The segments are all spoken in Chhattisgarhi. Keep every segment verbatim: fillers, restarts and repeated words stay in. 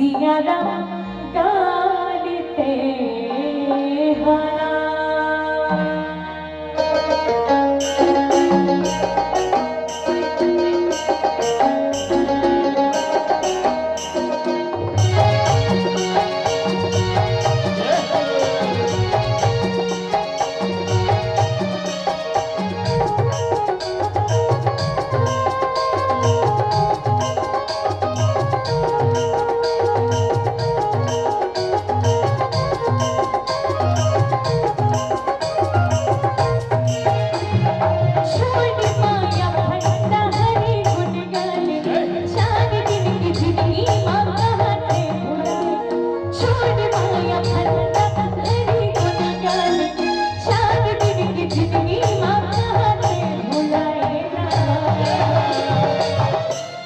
सिया राम काली तेहाना।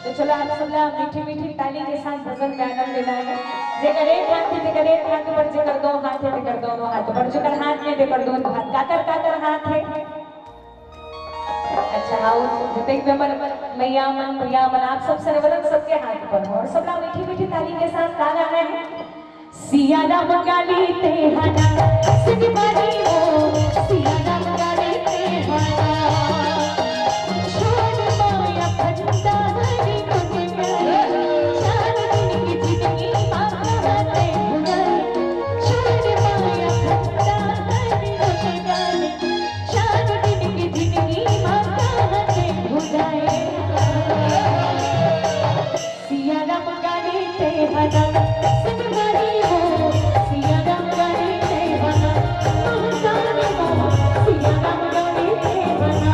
तो चलो, आप सब ला मीठी मीठी ताली के साथ भजन में आनंद लेना है। जेकर एक हाथ है, तेकर एक हाथ ऊपर, जेकर दो हाथ है, तेकर दोनों हाथ ऊपर, जेकर हाथ नहीं, तेकर दोनों हाथ। काकर, काकर हाथ है? अच्छा, आओ, जतेक भी हमर मैया मन, भैया मन, आप सब सर्वदन सबके हाथ ऊपर हो और सब ला मीठी मीठी ताली के साथ का गाना है? सिया राम काली तेहाना, सिंह बानी वो, सिया राम काली तेहाना। छोड़ माया फंदा हरी कुटिया, चार दिन की जिंदगी माँ कहाँ ते भुलाए। छोड़ माया फंदा हरी कुटिया, चार दिन की जिंदगी माँ कहाँ ते भुलाए। सिया राम गाने ते हना, सिंह बानी हो। सिया राम गाने ते हना, महाकाली हो। सिया राम गाने ते हना।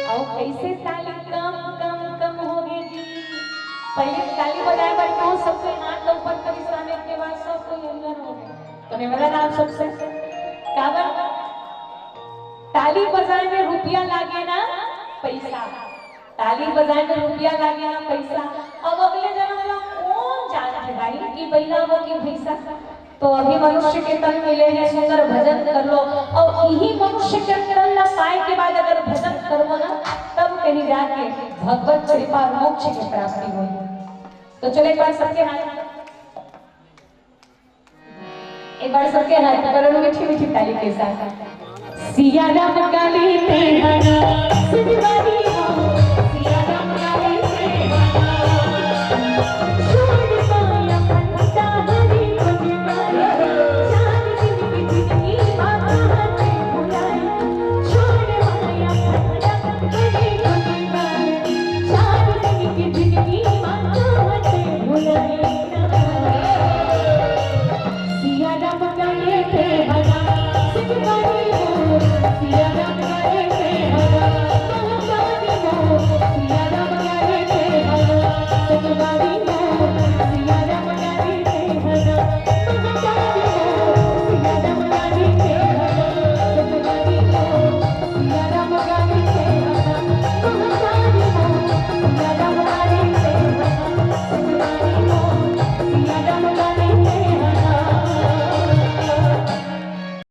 अउ कइसे ताली कम, कम, कम होगे जी। पहले ताली बजाए बर कहूँ, सबके हाथ ऊपर करिस, के बाद सब कोई अंदर हो गए। तो निवेदन आप सबसे, काबर ताली बजाए में रुपया लागे ना पैसा, ताली बजाए में रुपया लागे ना पैसा। अब अगले जन्म ला कौन जानथे भाई कि बइला हो कि भैंसा? तो अभी मनुष्य के तन मिले हैं, सुंदर भजन कर लो। अउ इही मनुष्य के तन ला पाए के बाद अगर भजन करबो ना, तब कहीं जाके भगवत कृपा मोक्ष की प्राप्ति होई। तो चलो एक बार सबके हाथ, एक बार सबके हाथ ऊपर और मीठी मीठी ताली के साथ। सिया राम काली तेहाना, सिंह बानी